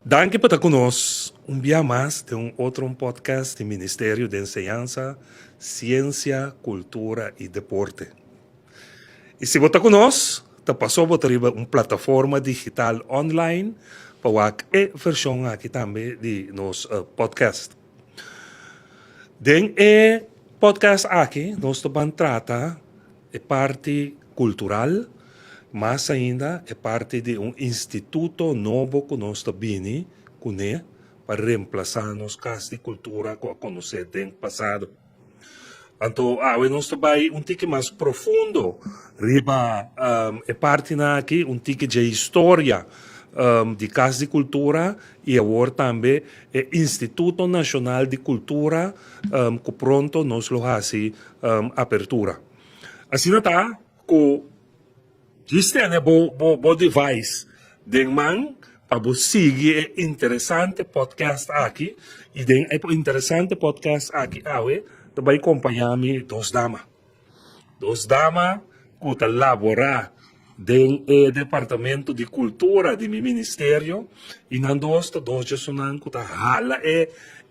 Danki pa ta ku nos un bia mas den un otro un podcast di Ministerio di Enseñansa, Siensia, Kultura i Deporte. I si bo ta ku nos, ta paso bo ta riba un plataforma digital online pa wak e vershon aki tambe di nos podcast. Den e podcast aki nos ta ban trata e parti kultural, mas ainda e parti di un instituto nobo ku nos ta bini kuné pa remplasá nos Kas di Kultura ku a konosé den pasado. Anto awe nos ta bai un tiki mas profundo riba e partinan aki, un tiki dje historia di Kas di Kultura i awor tambe e Instituto Nashonal di Kultura ku pronto nos lo hasi apertura. Asina ta ku djis tene bo bo device den man pa bo sigui e interesante podcast aki y den e interesante podcast aki awe ta bay compaña mi dos dama. Dos dama ku ta labora den e departamento di cultura di mi ministerio y nan dos ta dos djesunnan ku ta hala e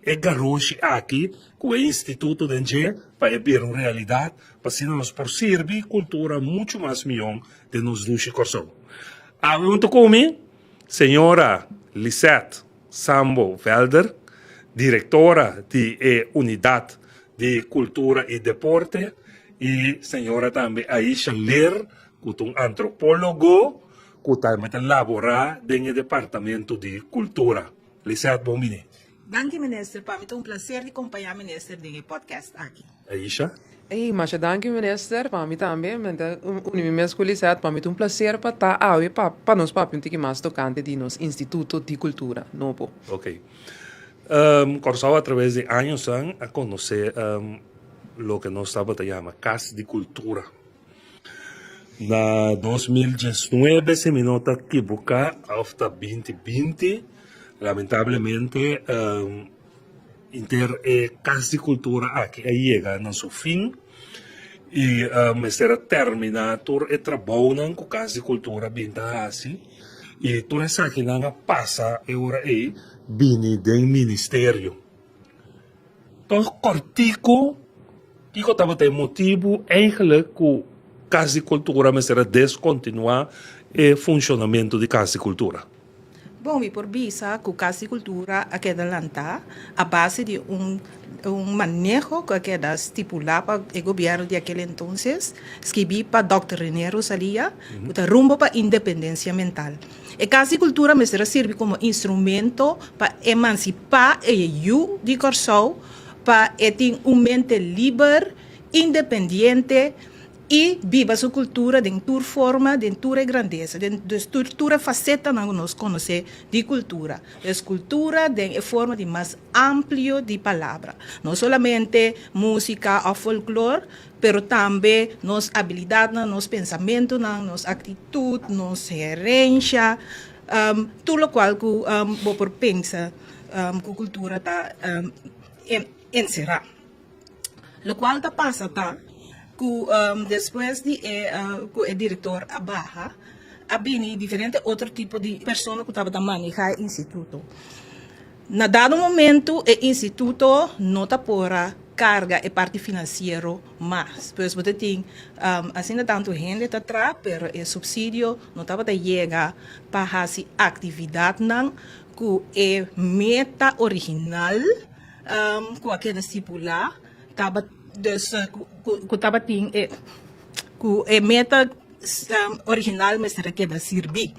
e garoshi aki ku e instituto den dje pa e bira un realidat pa asina nos por sirbi kultura muchu mas mion den nos dushi Kòrsou. Awe huntu ku mi, señora Lisette Sambo Velder, direktora di e Unidat di Kultura i Deporte i señora tambe Aisha Leer ku ta un antropólogo ku tambe ta laborá den e departamento di kultura. Lisette, bon bini. Danki minister, pa mi ta un placer di compaña minister den e podcast aki. Aisha. Ey, masha danki minister, pa mi tambe, mi ta uni mi mes cu Lisette, pa mi ta un placer pa ta awe pa pa nos papia un tiki mas tocante di nos Instituto di Cultura nobo. Ok. Kòrsou atraves di añosnan a konosé loke nos tabata yama Kas di Kultura. Na 2019, si mi no ta kibuká, òf ta 2020, lamentablemente inter e Kas di Kultura aki a yega na su fin i mester a terminá tur e trabounan ku Kas di Kultura bin ta hasi i tur esakinan a pasa e ora ei bini den ministerio. Tòg kòrtiku, kiko tabata e motibu eigentlik ku Kas di Kultura mester a deskontinuá e funshonamentu di Kas di Kultura? Bon, mi por bisa ku Kas di Kultura a keda lantá a base di un un maneho ku a keda stipulá pa e gobièrnu di akel entonses, skibí pa dòkter René Rosalia, ku ta rumbo pa independensia mental. E Kas di Kultura mester a sirbi komo instrumento pa emansipá e yu di Kòrsou pa e tin un mente liber, independiente i biba su kultura den tur forma, den tur e grandesa, den dus tur tur e fasetanan ku nos konosé di kultura. Dus kultura den e forma di mas amplio di palabra. No solamente músika òf folklor, pero tambe nos abilidatnan, nos pensamentunan, nos aktitut, nos herensha, tur lokual ku bo por pensa ku kultura ta enserá. Lokual ta pasa ta ku despues di e ku e direktor a baha a bini diferente otro tipo di persona ku tabata manehá e instituto. Na dado momento e instituto no ta por a karga e parti finansiero mas. Pues bo ta tin asina tantu hende ta traha pero e supsidio no tabata yega pa hasi aktividatnan ku e meta original ku a keda stipulá tabat dus ku tabatin e ku e meta original mester a keda sirbí.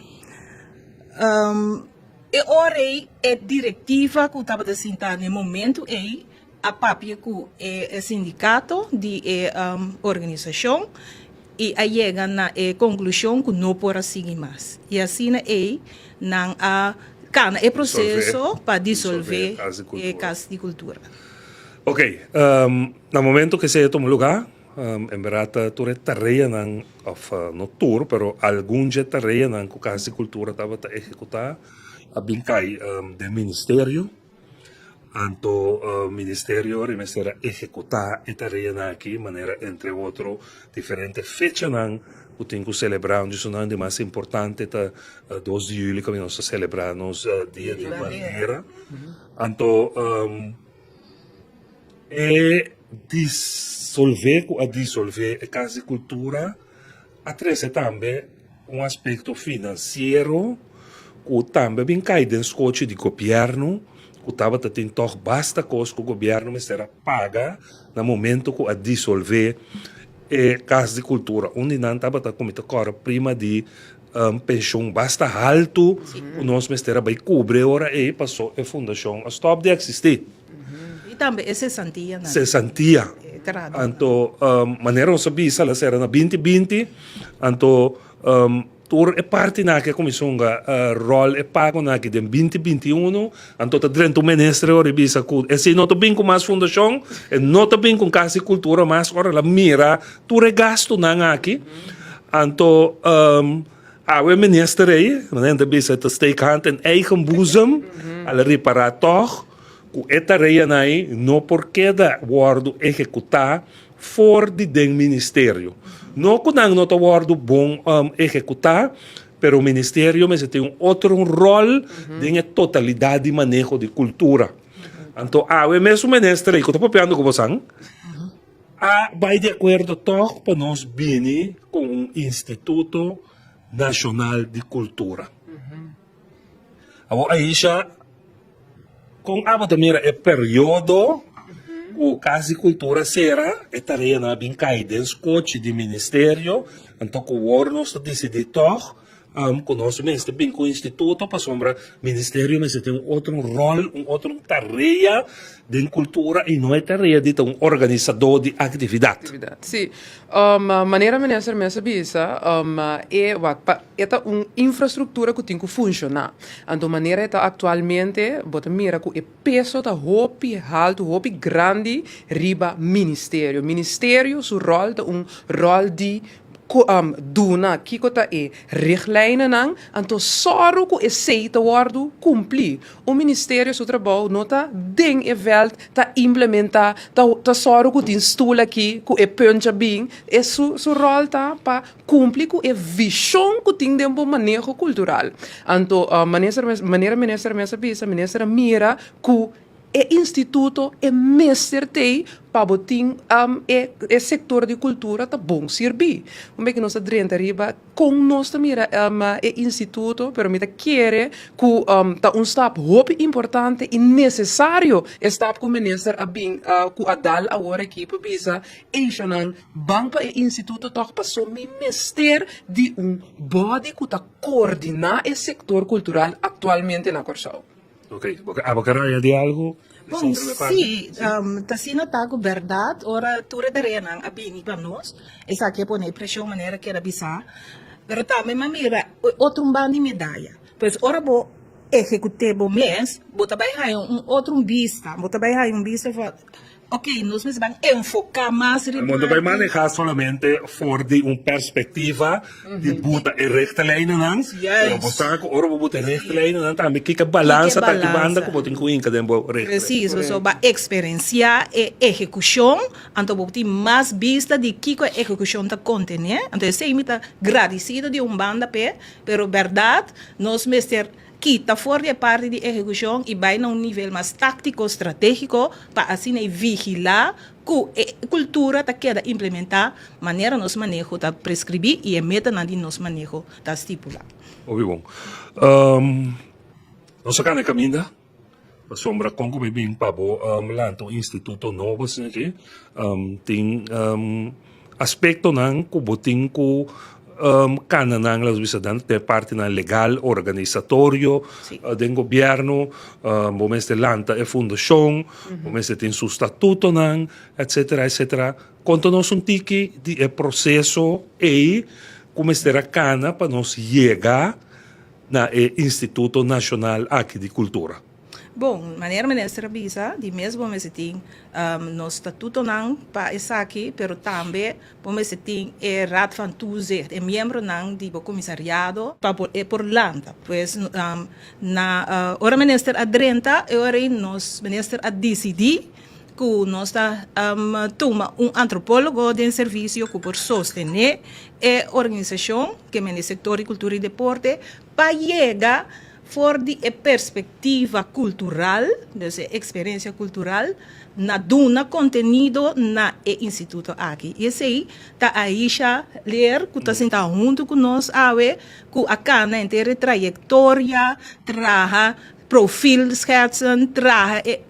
E ora ei e direktiva ku tabata sintá na e momentu ei a papia ku e sindikato di e organisashon i a yega na e konklushon ku no por a sigui mas. I asina ei nan a kana e proseso pa disolvé e Kas di Kultura. Ok, na momento ku esei a tuma lugá, en bèrdat tur e tareanan, òf no tur, pero algun dje tareanan ku Kas di Kultura tabata ehekutá a bin kai den ministerio. Anto ministerio ora mester a ehekutá e tareanan aki manera entre otro diferente fechanan ku tin ku selebrá. Un di esunnan di mas importante ta dos di yuli kaminda nos ta selebrá nos dia di bandera. Anto e disolvé ku a disolvé e Kas di Kultura a trese tambe un aspekto finansiero ku tambe a bin kai den skochi di gobièrnu ku tabata tin tòg basta kos ku gobièrnu mester a paga na momento ku a disolvé e Kas di Kultura. Un di nan tabata ku mi ta kòrda prima di penshon basta haltu ku nos mester a bai kubri e ora ei paso e fundashon a stòp di eksistí. I tambe e sesantianan. Sesantia. Anto manera nos a bisa la sera na binti binti anto tur e partinan aki a kuminsá hunga ròl e pagonan aki den binti binti uno anto ta drenta un minister ora i bisa ku esei no ta bin ku mas fundashon e no ta bin ku kas di kultura mas ora el a mira tur e gastunan aki anto awe e minister ei manera nan ta bisa ta steek hand in eigen boezem al a ripará tòg. Ku e tareanan ei no por keda wòrdu ehekutá for di den ministerio. No ku nan no ta wòrdu bon ehekutá, pero ministerio mester tin un otro ròl den e totalidat di maneho di kultura. Anto awe mesun minister ei ku ta papiando ku bosan a bai di akuerdo tòg pa nos bini ku un instituto nashonal di kultura. Awor Aisha, kon abo ta mira e periodo ku Kas di Kultura sera, e tareanan a bin kai den skochi di ministerio, anto ku awor nos ta disidí tòg ku nos mester bin ku instituto pasobra ministerio mester tin un otro ròl, un otro tarea den kultura i no e tarea di ta un organisadó di aktividat. Sí, manera minister mes a bisa, e wak pa e ta un infrastruktura ku tin ku funshoná. Anto manera e ta aktualmente bo ta mira ku e peso ta hopi haltu, hopi grandi riba ministerio. Ministerio su ròl ta un ròl di duna kiko ta e richtlijnennan, anto sòru ku esei ta wòrdu kumplí. Un ministerio su trabou no ta den e vèlt ta implementá, ta ta sòru ku tin stul aki, ku e punch a bin. E su su ròl ta pa kumpli ku e vishon ku tin den bo maneho kultural. Anto minister mes manera minister mes a bisa, minister a mira ku e instituto e mester t'ei pa bo tin e e sektor di kultura ta bon sirbí. Un beki nos ta drenta riba Kon nos ta mira e instituto, pero mi ta kere ku ta un stap hopi importante i nesesario e stap ku minister a bin ku a dal awor aki pa bisa eishanan ban pa e instituto tòg paso mi mester di un body ku ta koordiná e sektor kultural aktualmente na Kòrsou. Ok, abo ke raya di algu? Bon, sí, ta asina ta ku bèrdat ora tur e tareanan a bini pa nos, esaki a pone e preshon manera keda bisá, pero tambe mi a mira otro un ban di medaya. Pues ora bo ehekut'é bo mes, bo ta bai haña un otro un bista, bo ta bai haña un bista for Ok, nos mester ban enfoká mas riba. Bo no bai manehá solamente for di un perspektiva di buta e richtlijnennan, pero bo sa ku ora bo buta e richtlijnennan tambe kiko balansa ta aki banda ku bo tin ku hinka den bo richtlijn. Presis, pasobra bo a eksperensiá e ehekushon, anto bo tin mas bista di kiko e ehekushon ta kontené. Anto esei mi ta gradisido di un banda p'e, pero bèrdat nos mester Kita for di e parti di ehekushon i bai na un nivel mas táktiko, stratégiko, pa asina e vigilá ku e kultura ta keda implementá manera nos maneho ta preskribí i e metanan di nos maneho ta stipulá. Hopi bon. Nos a kana e kaminda pasobra kon ku mi bin pa bo lanta un instituto nobo asina aki tin Aspektonan ku bo tin ku kana nan laos bisa nan ta e partinan legal, organisatorio den gobièrnu, bo mester lanta e fundashon, bo mester tin su statutonan, etsetera, etsetera. Konta nos un tiki di e proseso ei ku mester a kana pa nos yega na e Instituto Nashonal aki di Kultura. Bon, manera minister a bisa, di mes bo mester tin nos statutonan pa esaki, pero tambe bo mester tin e Raad van Toezicht, e miembronan di bo comisariado pa por e por lanta. Pues na ora minister a drenta, e ora ei nos minister a dicidi cu nos ta tuma un antropologo den servicio cu por sostene e organisacion, ke men di sector di cultura y deporte, pa yega for di e perspectiva cultural, dus e experiencia cultural, na duna contenido na e instituto aki. Y esey ta Aisha Leer cu ta sinta hunto cu nos awe, cu a cana henter e trayectoria, traha profielschetsen, traha e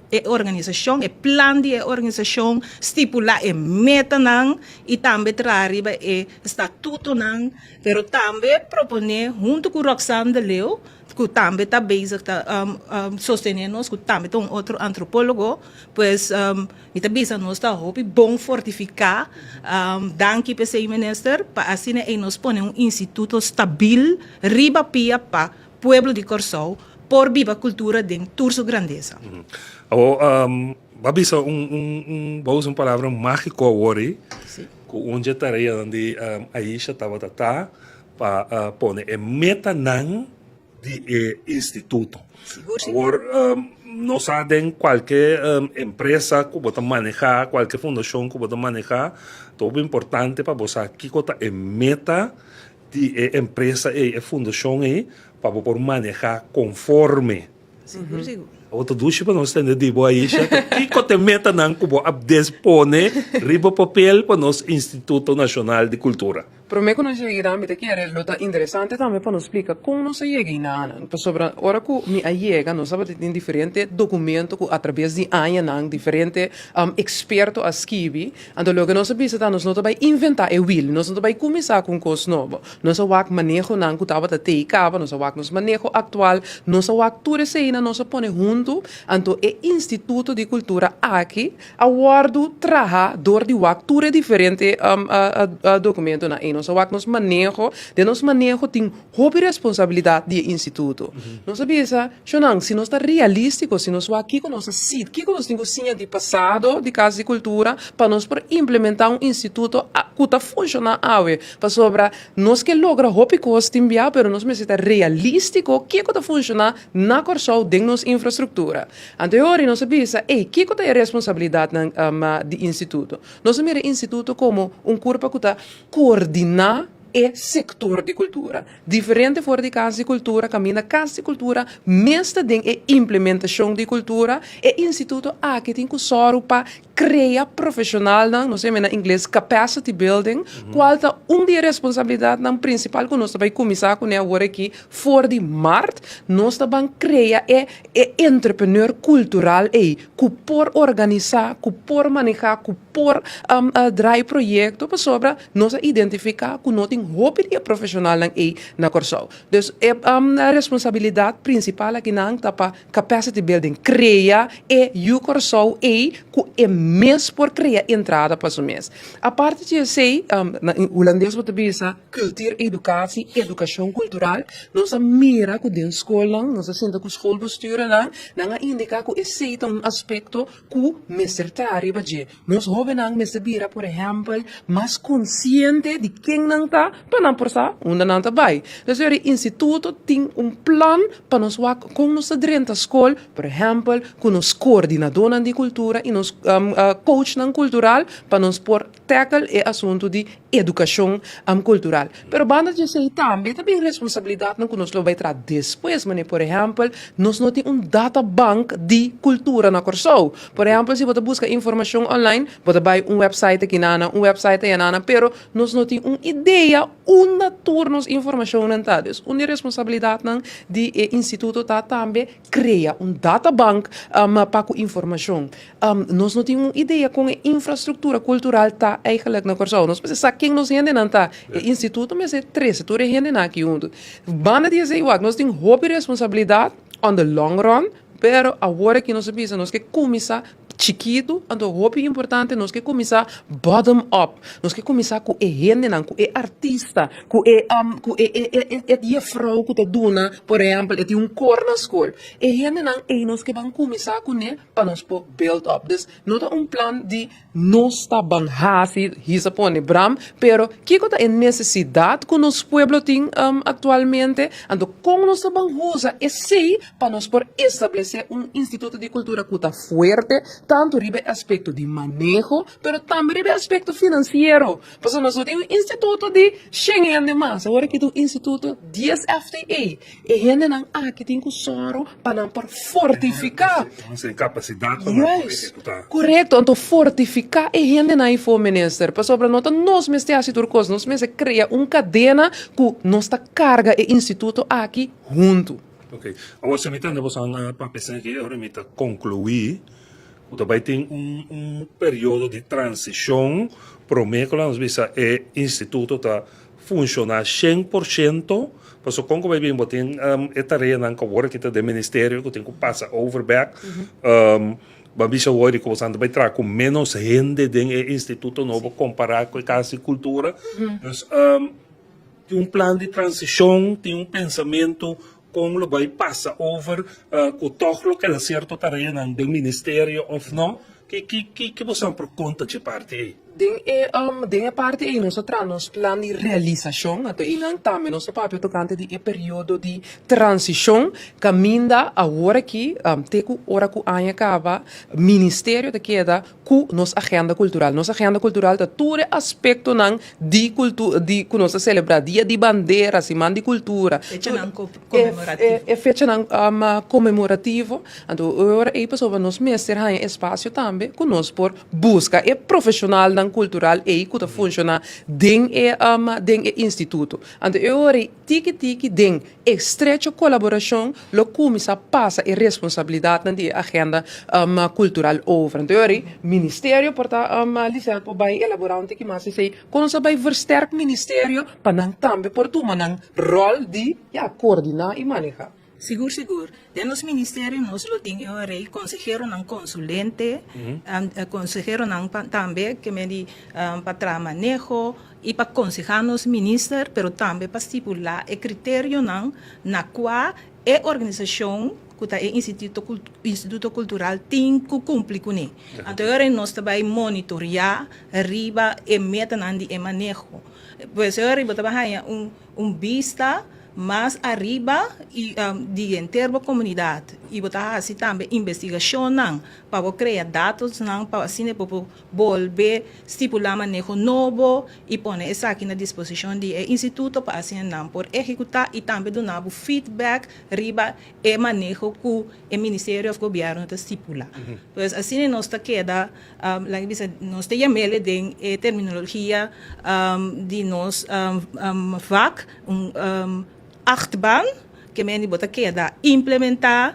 e organisacion, e plan di e organisacion, stipula e metanan y tambe traha riba e statutonan. Pero tambe proponé huntu ku Roxanne de Leeuw, ku tambe ta bezig ta sostené nos, ku tambe ta un otro antropólogo, pues mi ta bisa nos ta hopi bon fortifiká. Danki p'esei minister, pa asina ei nos pone un instituto stabil riba pia pa pueblo di Kòrsou por biba kultura den tur su grandesa. Awor, bo a bisa un, un, un, bo a usa un palabra mágiko awor ei. Ku un dje tareanan di Aisha tabata ta pa pone e metanan di e instituto. Awor, nos sa den kualke empresa ku bo ta manehá, kualke fundashon ku bo ta manehá, ta hopi importante pa bo sa kiko ta e meta di e empresa ei, e fundashon ei, pa bo por manehá konforme. Sigur, sigur. Awor ta dushi pa nos tende di bo, Aisha, ta kiko ta e metanan ku bo a despone riba papel pa nos Instituto Nashonal di Kultura? Promé ku nos yega einan, mi ta kere lo ta interesante tambe pa nos splika kon nos a yega einanan. Pasobra ora ku mi a yega, nos tabata tin diferente dokumento ku atrabes di añanan diferente eksperto a skibi. Anto loke nos a bisa ta nos no ta bai inventá e wil, nos no ta bai kuminsá ku un kos nobo. Nos a wak manehonan ku tabata tei kaba, nos a wak nos maneho aktual, nos a wak tur eseinan, nos a pone huntu, anto e Instituto di Kultura aki a wòrdu traha dor di wak tur e diferente dokumentonan ei. Nos a wak nos maneho, den nos maneho tin hopi responsabilidat di e instituto. Nos a bisa, Shonnan, si nos ta realístiko, si nos wak kiko nos a si, kiko nos tin ku siña di pasado di Kas di Kultura pa nos por implementá un instituto ku ta funshoná awe. Pasobra nos ke logra hopi kos tin bia, pero nos mester ta realístiko kiko ta funshoná na Kòrsou den nos infrastruktura. Anto e ora nos a bisa, ey, kiko ta e responsabilidatnan di instituto? Nos a mira e instituto komo un kurpa ku ta koordiná e sektor di kultura. Diferente for di Kas di Kultura, kaminda Kas di Kultura mes ta den e implementashon di kultura, e instituto aki tin ku sòru pa krea profeshonalnan, nos yama na ingles capacity building, kual ta un di e responsabilidatnan prinsipal ku nos ta bai kuminsá kuné awor aki for di mart, nos ta ban krea e e entrepreneur kultural ei ku por organisá, ku por manehá, ku por draai proyekto pasobra nos a identifiká ku no tin hopi di e profeshonalnan ei na Kòrsou. Dus e responsabilidat prinsipal akinan ta pa capacity building, krea e yu Kòrsou ei ku e mes por krea entrada pa su mes. Aparte di esei, na hulandes bo ta bisa cultuureducatie, edukashon kultural, nos a mira ku den skolnan, nos a sinta ku schoolbestuurnan, nan a indiká ku esei ta un aspekto ku mester ta riba dje. Nos hóbennan mester bira, por ehèmpel, mas konsiente di ken nan ta pa nan por sa unda nan ta bai. Entonces e instituto tin un plan pa nos wak kon nos ta drenta skol, por ehèmpel, ku nos koordinadónan di kultura i nos coachnan kultural pa nos por tackle e asuntu di edukashon kultural. Pero banda di esei tambe ta bin responsabilidatnan ku nos lo bai traha despues, manera por ehèmpel nos no tin un databank di kultura na Kòrsou. Por ehèmpel si bo ta buska informashon online, bo ta bai un wèpsait akinana, un wèpsait ayanana, pero nos no tin un idea unda tur nos informashonnan ta. Dus un di e responsabilidatnan di e instituto ta tambe krea un databank pa ku informashon. Nos no tin un idea kon e infrastruktura kultural ta eigenlijk na Kòrsou. Nos mester sa ken nos hendenan ta. E instituto mester trese tur e hendenan aki huntu. Banda di esei wak, nos tin hopi responsabilidat on the long run, pero awor aki nos a bisa nos ke kuminsá. Chikitu, anto hopi importante nos ke kuminsá bottom up. Nos ke kuminsá ku e hendenan, ku e artista, ku e ku e e e e jefrou ku ta duna, por ehèmpel, e tin un kor na skol. E hendenan ei nos ke ban kuminsá kuné pa nos por build up. Dus no ta un plan di nos ta ban hasi hisa pone bram, pero kiko ta e nesesidat ku nos pueblo tin aktualmente? Anto kon nos ta ban usa esei pa nos por establesé un instituto di kultura ku ta fuerte tantu riba e aspekto di maneho pero tambe riba e aspekto finansiero. Pasobra nos no tin un instituto di shen hende mas, awor aki ta un instituto dies FTE. E hendenan aki tin ku sòru pa nan por fortifiká. Kapasidat pa nan por ehekutá. Korekto, anto fortifiká e hendenan ei for, minister, pasobra no ta nos mester hasi tur kos, nos mester krea un kadena ku nos ta karga e instituto aki huntu. Ok, awor si mi tende boso a papia esaki, ora mi ta konkluí ku ta bai tin un un periodo di transishon promé ku laga nos bisa e instituto ta funshoná 100%, pasobra kon ku bai bin bo tin e tareanan ku awor aki ta den ministerio ku tin ku pasa over bèk, bo a bisa awor di ku boso ta bai traha ku ménos hende den e instituto nobo kompará ku e Kas di Kultura, dus. Tin un plan di transishon, tin un pensamentu kon lo bai pasa over ku tòg lo keda sierto tareanan den ministerio òf no? Ki ki ki ki boso por konta dje parti ei? Den e den e parti ei nos a traha nos plan di realisashon, anto einan tambe nos ta papia tokante di e periodo di transishon kaminda awor aki te ku ora ku aña kaba ministerio ta keda ku nos agenda kultural. Nos agenda kultural ta tur e aspektonan di kultu di ku nos ta selebrá, dia di bandera, siman di kultura. Fechanan konmemorativo. E fechanan konmemorativo. Anto e ora ei pasobra nos mester haña espasio tambe ku nos por buska e profeshonalnan kultural ei ku ta funshoná den e den e instituto. Anto e ora ei tiki tiki den Estrecho kolaborashon lo kuminsá pasa e responsabilidatnan di e agenda kultural over. Anto yori ministerio por ta Lisette por bai elaborá un tiki mas esei kon nos a bai versterk ministerio pa nan tambe por tuma nan ròl di ya koordiná i manehá. Sigur sigur. Den nos ministerio nos lo tin e ora ei konseheronan konsulente, konseheronan tambe ke men di pa traha maneho, i pa konsehá nos minister, pero tambe pa stipulá e kriterionan na kua e organisashon ku ta e instituto kultural tin ku kumpli kuné. Anto e ora nos ta bai monitoriá riba e metanan di e maneho. Pues e ora bo ta bai haña un bista mas ariba i di henter bo komunidat i bo ta hasi tambe investigashonnan pa bo krea datosnan pa asina bo por Bolbe stipulá maneho nobo i pone esaki na disposishon di e instituto pa asina nan por ehekutá i tambe duna bo feedback riba e maneho ku e ministerio òf gobièrnu ta stipulá. Pues asina nos ta keda, laga bisa, nos ta yam'el den e terminologia di nos vak un achtbaan, ke mende bo ta keda implementá,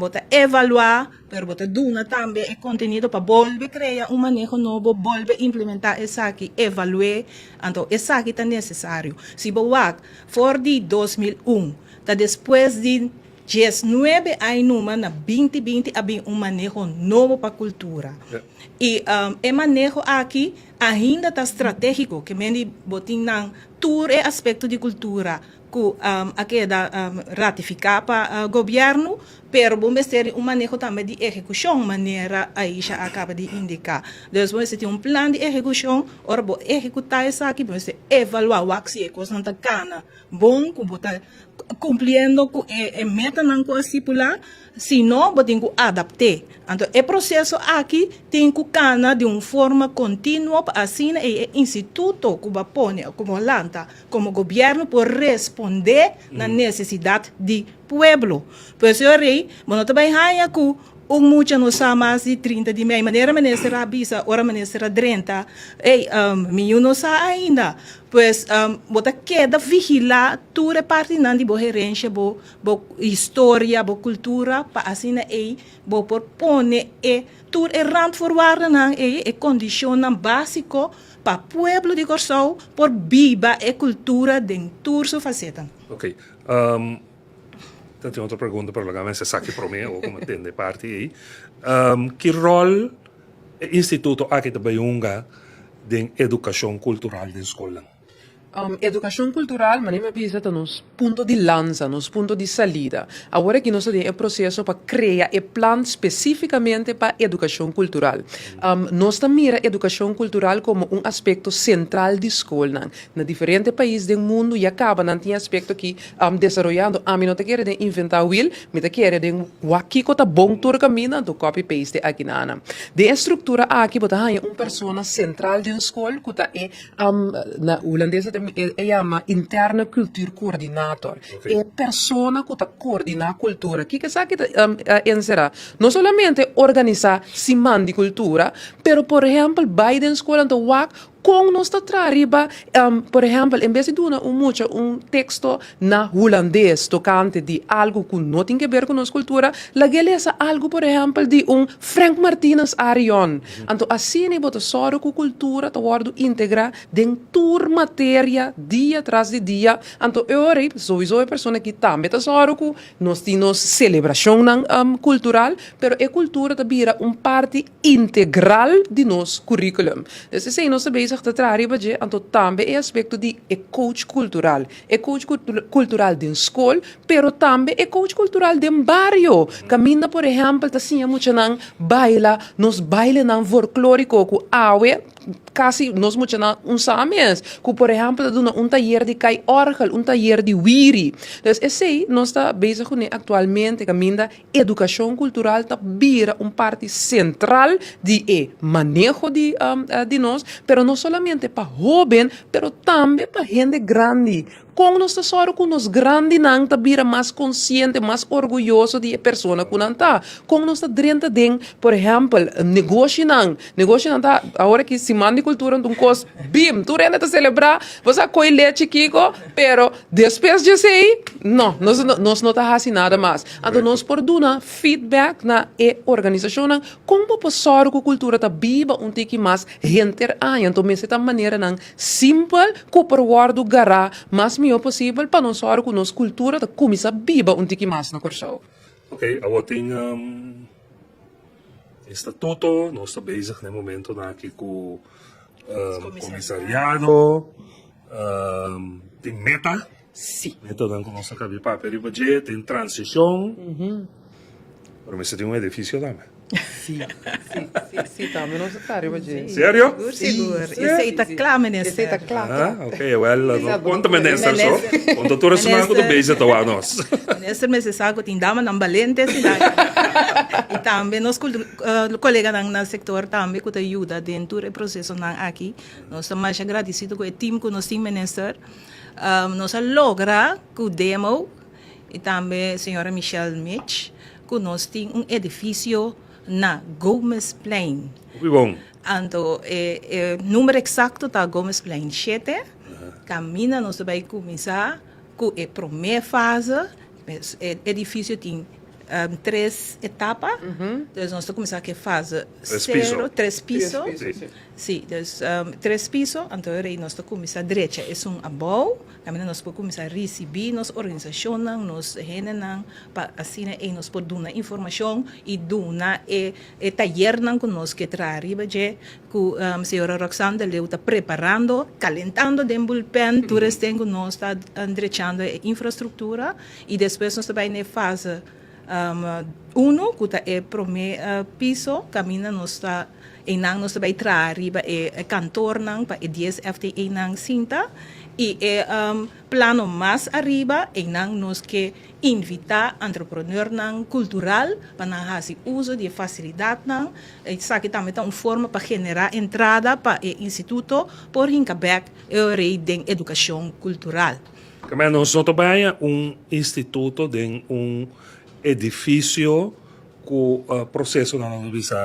bo ta evaluá, pero bo ta duna tambe e kontenido pa bolbe krea un maneho nobo, bolbe implementá esaki, evalu'é, anto esaki ta nesesario. Si bo wak for di 2001 ta despues di diesnuebe aña numa na binti binti a bin un maneho nobo pa kultura. I e maneho aki ainda ta stratégiko, ke men di bo tin nan tur e aspekto di kultura ku a keda ratifiká pa gobièrnu, pero bo mester di un maneho tambe di ehekushon, manera Aisha a kaba di indiká. Dus bo mester tin un plan di ehekushon, ora bo ehekutá esaki bo mester evaluá wak si e kosnan ta kana bon, ku bo ta kumpliendo ku e metanan ku a stipulá, si no bo tin ku adapt'é. Anto e proseso aki tin ku kana di un forma kontinuo pa asina ei e instituto ku bo a pone, ku bo a lanta, Como gobierno por responde na necesidad di pueblo. Por eso yo rey, bo no ta bay haya cu un mucha no sa mas di 30 di mei. Manera minister a bisa ora minister a drenta, ey, mi yu no sa ainda. Pues bo ta keda vigila tur e partinan di bo herencia, bo bo historia, bo cultura, pa asina ey bo por pone e tur e randvoorwaardennan ey, e condicionnan basico Pa pueblo di Kòrsou por biba e kultura den tur su fasetan. Ok. Ta tin otro pregunta pero laga mester sa ki prome o como tende parti ei. Ki rol e instituto aki ta bay hunga den educacion cultural den scolnan? Edukashon kultural, manera mi a bisa, ta nos punto di lansa, nos punto di salida. Awor aki nos ta den e proseso pa krea e plan spesífikamente pa edukashon kultural. Nos ta mira edukashon kultural komo un aspekto sentral di skolnan. Na diferente pais den mundu ya kaba nan tin e aspekto aki desaroyando. Ami no ta kere den inventá wiel, mi ta kere den wak kiko ta bon tur kaminda, anto copy paste aki na nan. Den e struktura aki bo ta haña un persona sentral den skol ku ta e Na hulandes e yama interne cultuurcoördinator. E persona ku ta koordiná kultura. Kiko esaki ta enserá? No solamente organisá siman di kultura, pero por ehèmpel bai den skol anto wak kon nos ta traha riba, por ehèmpel en bes di duna un mucha un teksto na hulandes tokante di algu ku no tin keber ku nos kultura, lag'é lesa algu por ehèmpel di un Frank Martinus Arion. Anto asina bo ta sòru ku kultura ta wòrdu integrá den tur materia dia tras di dia. Anto e ora ei souiso e persona aki tambe ta sòru ku nos tin nos selebrashonnan kultural, pero e kultura ta bira un parti integral di nos curriculum. Dus esei nos ta bezig ta traha riba dje, anto tambe e aspekto di e coach kultural. E coach cultural den school, pero tambe e coach cultural den bario. Caminda por ehempel ta siña muchanan baila nos bailenan folklorico cu awe casi nos muchanan un sa mes. Cu por ehempel ta duna un tayer di cay orgel, un tayer di wiri. Dus esey nos ta bezig cune actualmente caminda Edukashon kultural ta bira un parti sentral di e maneho di di nos, pero no solamente pa hóben, pero tambe pa hende grandi. Kon nos ta sòru ku nos grandinan ta bira mas konsiente, mas orguyoso di e persona ku nan ta? Kon nos ta drenta den, por ehèmpel, negoshinan? Negoshinan ta, awor aki siman di kultura un kos bim, tur hende ta selebrá, bo sa koi lechi kiko, pero despues di esei, no, nos nos no ta hasi nada mas. Anto nos por duna feedback na e organisashonnan kon bo por sòru ku kultura ta biba un tiki mas henter aña. Anto mester ta maneranan simpel ku por wòrdu gará mas mihó posibel pa nos sòru ku nos kultura ta kuminsá biba un tiki mas na Kòrsou. Ok, awor tin Estatuto, nos ta bezig na e momentonan aki ku komisariado, tin meta, metanan ku nos a kabi papia riba dje, tin transishon, pero mester tin un edifisio tambe. Si, si, si, si, tambe nos a traha riba dje. Serio? Sigur, sigur. Esei ta kla, minister. Esei ta kla, kla. Ah, ok, wel, no konta minister so, konta tur esnan ku ta bezig ta wak nos. Minister mester sa ku tin damanan balente asina i tambe nos koleganan na sektor tambe ku ta yuda den tur e prosesonan aki. Nos ta masha gradisido ku e team ku nos tin minister. Nos a logra ku demo i tambe señora Michelle Mitch ku nos tin un edifisio na Gomezplein. Hopi bon. Anto e number eksakto ta Gomezplein shete. Kaminda nos ta bai kuminsá Ku e promé fase, e edifisio tin tres etapa, dus nos ta kuminsá ku e fase sero, tres piso, si, dus tres piso, anto e rei nos ta kuminsá drecha esun abou, kaminda nos por kuminsá risibí nos organisashonnan, nos hendenan, pa asina ei nos por duna informashon i duna e tayernan ku nos ke traha riba dje. Ku señora Roxanne de Leeuw ta preparando, kalentando den bulpen tur esten ku nos ta drechando e infrastruktura i despues nos ta bai na e fase uno ku ta e promé piso kaminda nos ta einan nos ta bai traha riba e kantornan pa e dies FTEnan sinta i e plano mas ariba einan nos ke invitá entrepreneurnan kultural pa nan hasi uso di e fasilidatnan. Esaki tambe ta un forma pa generá entrada pa e instituto por hinka bèk e orei den edukashon kultural. Kamba nos no ta baña un instituto den un edifisio ku prosesonan nos ta bisa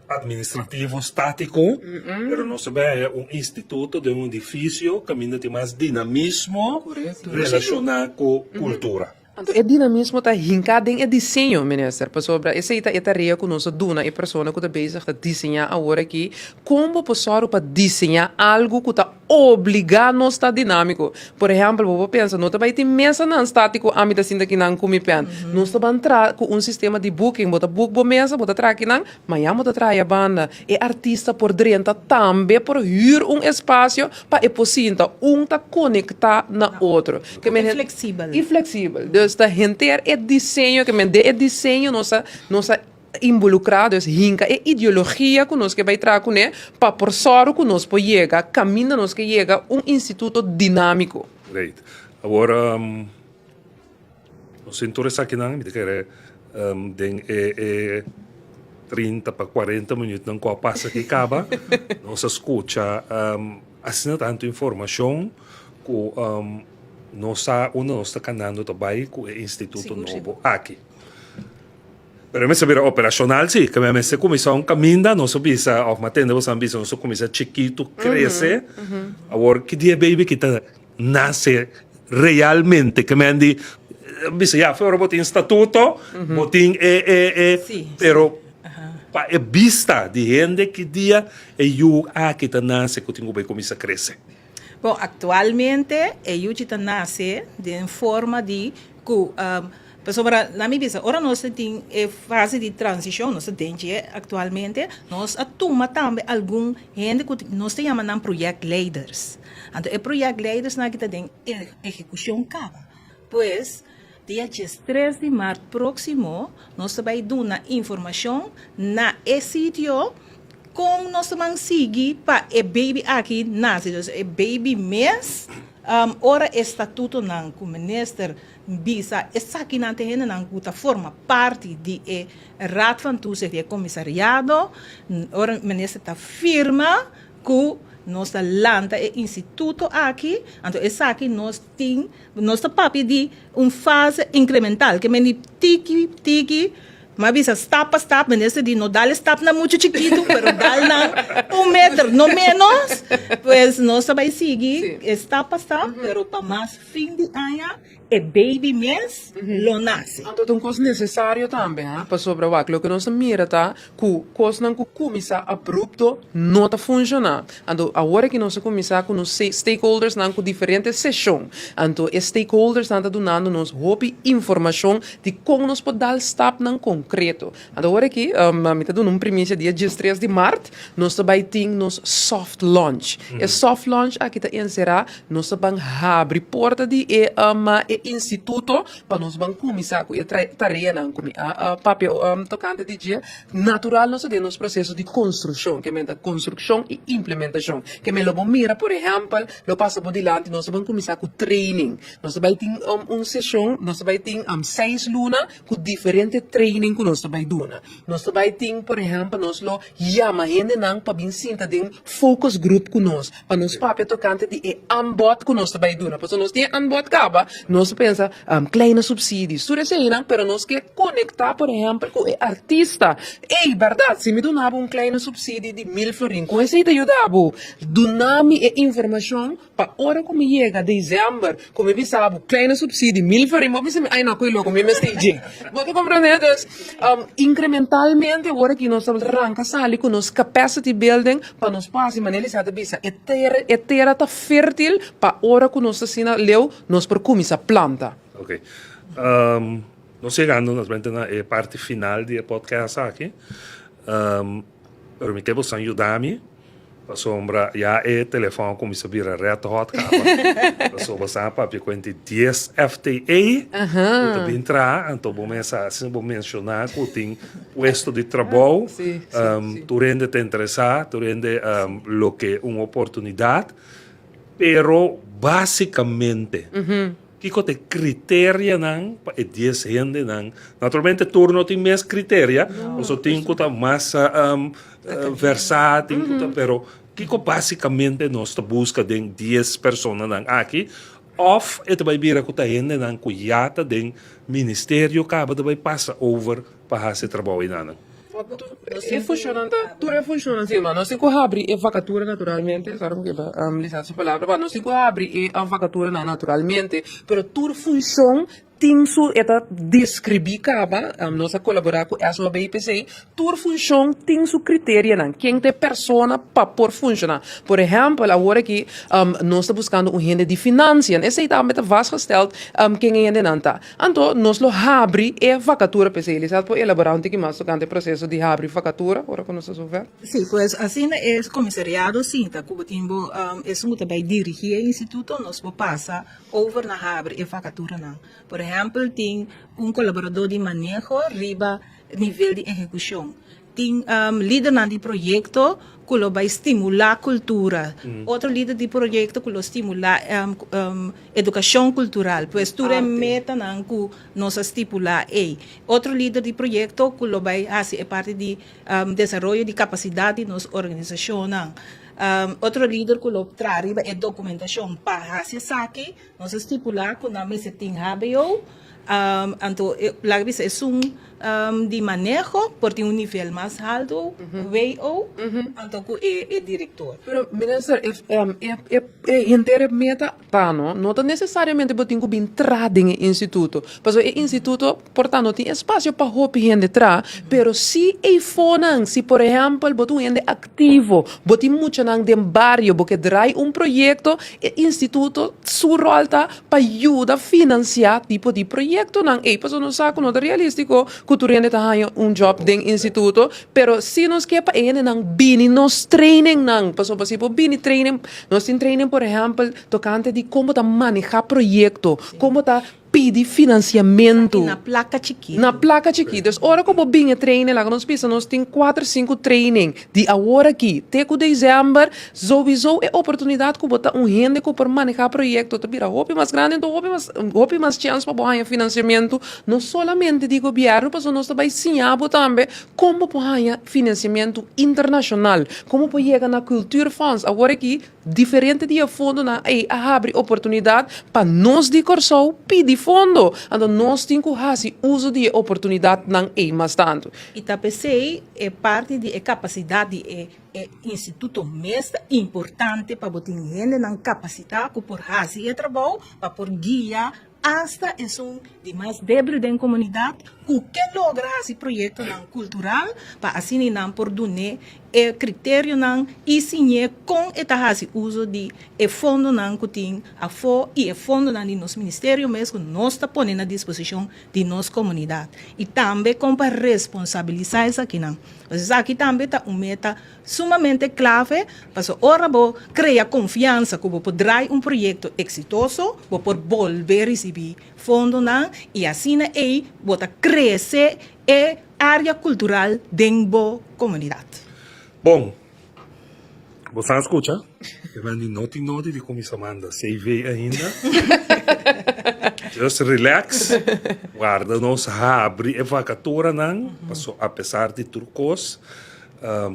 administrativo státiko, pero nos ta baña un instituto den un edifisio kaminda tin mas dinamismo relashoná ku kultura. Anto e dinamismo ta hinká den e diseño, minister, pasobra esei ta e tarea ku nos a duna e persona ku ta bezig ta diseñá awor aki, kon bo por sòru pa diseñá algu ku ta. obligá nos ta dinámiko. Por ehèmpel, bo por pensa, no ta bai tin mesanan státiko, ami ta sinta kinan ku mi pèn. Nos ta ban traha ku un sistema di booking. Bo ta book bo mesa, bo ta traha kinan, mañan bo ta traha e banda. E artista por drenta tambe por hür un espasio pa e por sinta. Un ta konektá na otro. Ke men I fleksibel. I fleksibel. Dus ta henter e diseño, ke men den e diseño nos a nos a involukrá, dus hinka e ideologia ku nos ke bai traha kuné pa por sòru ku nos por yega kaminda nos ke yega, un instituto dinámiko. Great. Awor nos tin tur esakinan, mi ta kere den e e 30 pa 40 minütnan ku a pasa aki kaba, nos a skucha asina tantu informashon ku nos sa unda nos ta kanando ta bai ku e instituto nobo aki. Pero e mester bira operashonal si, ke mester kuminsá un kaminda, nos a bisa òf mi a tende boso a bisa nos a kuminsá chikitu krese, awor ki dia e baby ki ta nase realmente, ke men di bisa ya ora bo tin statuto, bo tin e e e pero pa e bista di hende ki dia e yu aki ta nase ku tin ku bai kuminsá krese. Bon, aktualmente e yuchi ta nase den forma di ku pasobra laat mi bisa ora nos ta tin e fase di transishon, nos ta den dje aktualmente, nos a tuma tambe algun hende ku nos ta yama nan projectleiders. Anto e projectleidersnan aki ta den ehekushon kaba. Pues dia diestres di mart próksimo nos ta bai duna informashon na e sitio. Kon nos ta ban sigui pa e baby aki nase? Dus e baby mes, ora e statutonan ku minister bisa esakinan ta e hendenan ku ta forma parti di e Raad van Toezicht, di e komisariado, ora minister ta firma ku nos ta lanta e instituto aki, anto esaki nos tin, nos ta papia di un fase inkremental, ke men di tiki tiki. M'a bisa stap pa stap, minister di no dal e stapnan muchu chikitu, pero dal nan un meter, no menos. Pues nos ta bai sigui stap pa stap, pero pa mas fin di aña e baby mes lo nase. Anto ta un kos nesesario tambe, ha, pasobra wak loke nos ta mira ta ku kosnan ku kuminsá abrupto no ta funshoná. Anto awor aki nos a kuminsá ku nos stakeholdersnan ku diferente seshon. Anto e stakeholdersnan ta dunando nos hopi informashon di kon nos por dal stapnan konkreto. Anto awor aki mi ta duna un primisia dia diestres di mart nos ta bai tin nos soft launch. E soft launch aki ta enserá nos ta ban habri porta di e e instituto pa nos ban kuminsá ku e tareanan ku mi a papia tokante di dje. Natural nos ta den nos proseso di konstrukshon, ke men ta konstrukshon i implementashon. Ke men lo bo mira por ehèmpel lo pasa bo dilanti nos ta ban kuminsá ku training. Nos ta bai tin un seshon, nos ta bai tin seis luna ku diferente training ku nos ta bai duna. Nos ta bai tin, por ehèmpel, nos lo yama hendenan pa bin sinta den focus group ku nos, pa nos papia tokante di e aanbod ku nos ta bai duna. Pasobra nos tin e aanbod kaba, nos ta pensa kleine subsidies, tur eseinan, pero nos ke konektá, por ehèmpel, ku e artista. Ey, bèrdat, si mi duna bo un kleine subsidie di mil florin, kon esei ta yuda bo? Duna mi e informashon Pa ora ku mi yega december ku mi bisa bo kleine subsidie mil florin bo bisa mi ay no koe loko mi mester dje bo ta comprende dus incrementalmente ora aki nos ta ranka sali ku nos capacity building pa nos por hasi manera Lisa ta bisa e tera e tera ta fertil pa ora ku nos ta asina leu nos por kuminsa planta. Ok nos yegando naturalmente na e parti final di e podcast aki pero mi ke boso yuda mi. Pasobra ya e telefòn a kuminsá bira red hot kaba. Pasobra sa papia kuenta di dies FTE ku ta bin traha, anto bo mes a asina bo menshoná ku tin puesto di trabou, tur hende ta interesá, tur hende lo ke un oportunidat, pero básikamente Kiko ta e kriterianan pa e dies hendenan? Naturalmente tur no tin mes kriteria, pasobra tin ku ta mas versá, tin ku ta, pero kiko básikamente nos ta buska den dies personanan aki? Òf e ta bai bira ku ta hendenan ku ya ta den ministerio kaba ta bai pasa over pa hasi e trabou einanan? E funcionnan ta, tur e funcionnan si, ma nos tin cu habri e vacatura naturalmente, sorry mi keda lisa su palabra, ma nos tin cu habri e vacaturanan naturalmente, pero tur funcion. tin su, e ta deskribí kaba, nos a kolaborá ku SOAB p'esei, tur funshon tin su kriterianan, ken ta e persona pa por funshoná. Por ehèmpel, awor aki nos ta buskando un hende di finansian, esei tambe ta vastgesteld ken e hendenan ta. Anto nos lo habri e vakatura p'esei. Elizabeth por elaborá un tiki mas tokante e proseso di habri vakatura ora ku nos ta sofer? Sí, pues asina e komisariado sinta ku bo tin bo esun ku ta bai dirigí e instituto, nos por pasa over na habri e vakaturanan. Por ehèmpel, tin un kolaboradó di maneho riba nivel di ehekushon. Tin lidernan di proyekto ku lo bai stimulá kultura. Otro lider di proyekto ku lo stimulá edukashon kultural. Pues tur e metanan ku nos a stipulá ei. Otro lider di proyekto ku lo bai hasi e parti di desaroyo di kapasidat di nos organisashonnan. Otro lider ku lo traha riba e dokumentashon pa hasi esaki. Nos a stipulá ku nan mester tin hbo, anto laga bisa esun di maneho por tin un nivel mas haltu, WO, anto ku e direktor. Pero minister, e henter e meta ta no, no ta nesesariamente bo tin ku bin traha den e instituto, pasobra e instituto por ta no tin espasio pa hopi hende traha, pero si eifonan, si por ehèmpel bo ta un hende aktivo, bo tin muchanan den bario, bo ke drai un proyekto, E instituto su ròl ta pa yuda finansiá tipo di proyektonan. Ei pasobra nos sa ku no ta realístiko ku tur hende ta haña un djòp den instituto, pero si nos ke pa e hendenan bini nos trainingnan, pasobra si bo bini training, nos tin training por ehèmpel tokante di kon bo ta manehá proyekto, kon bo ta pidi finansiamentu. Esaki na plaka chikitu. Na plaka chikitu. Dus ora ku bo bin e training, laga nos bisa nos tin kuater sinku training di awor aki te ku desèmber, souiso e oportunidat ku bo ta un hende ku por manehá proyekto ta bira hopi mas grandi, enton hopi mas hopi mas chèns pa bo haña finansiamentu, no solamente di gobièrnu, pasobra nos ta bai siña bo tambe kon bo por haña finansiamentu internashonal, kon bo por yega na Cultuurfonds. Awor aki Diferente di e fondonan ei a habri oportunidat pa nos di Kòrsou pidi fondo. Anto nos tin ku hasi uso di e oportunidatnan ei mas tantu. I ta p'esei e parti di e kapasidat di e e instituto mes ta importante pa bo tin hendenan kapasitá ku por hasi e trabou pa por guia Asta esun di mas débil den komunidat ku ke logra hasi proyektonan kultural pa asina nan por dun'é e kriterionan i siñ'é kon e ta hasi uso di e fondonan ku tin afó i e fondonan di nos ministerio mes ku nos ta pone na disposishon di nos komunidat i tambe kon pa responsabilisá esakinan. Esaki tambe ta un meta Sumamente clave, pasobra ora bo crea confiansa cu bo por draai un proyecto exitoso, bo por bolbe ricibi fondonan y asina ey bo ta crece e area cultural den bo comunidad. Bon, bo sa scucha? E bandi no tin nodi di cuminsa manda CV ainda. Just relax, warda nos habri e vacaturanan, pasobra apesar di tur cos,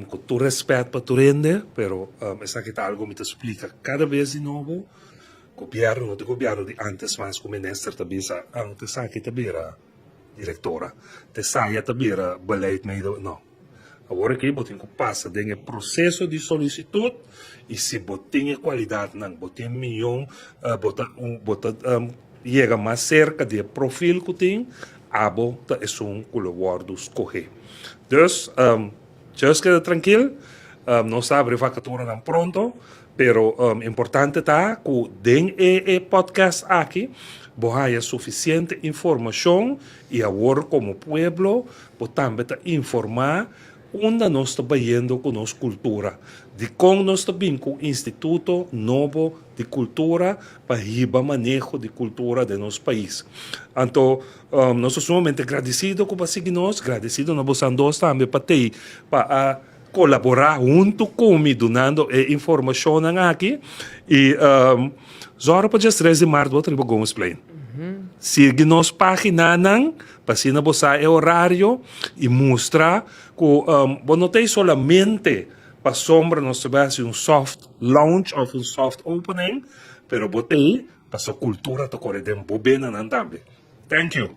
Ku tur rèspèt pa tur hende, pero esaki ta algu mi ta splika kada bes di nobo, gobièrnu no ta gobièrnu di ántes mas ku minister ta bisa ántes esaki ta bira direktora, te saya ta bira beleid mede, no. Awor aki bo tin ku pasa den e proseso di solisitut i si bo tin e kualidatnan, bo tin mion, bo ta bo ta yega mas serka di e profil ku tin, Abo ta esun ku lo wòrdu skohé. Dus, just keda trankil, nos ta abri vakaturanan pronto, pero importante ta ku den e e podcast aki bo haña sufisiente informashon i awor komo pueblo bo tambe ta informá Unda nos ta bayendo ku nos kultura? Dikon nos ta bin ku un instituto nobo di kultura pa hiba maneho di kultura den nos pais? Anto nos ta sumamente gradisido ku bo a sigui nos, gradisido na bosan dos tambe pa tei pa a kolaborá huntu ku mi dunando e informashonnan aki. I zòrg pa djes tres di mart bo ta riba Gomezplein. Sigui nos paginanan. Pa asina bo sa e orario i mustra ku bo no ta ei solamente pasobra nos ta bai hasi un soft launch òf un soft opening, pero bo ta ei pasobra kultura ta kore den bo benanan tambe. Thank you.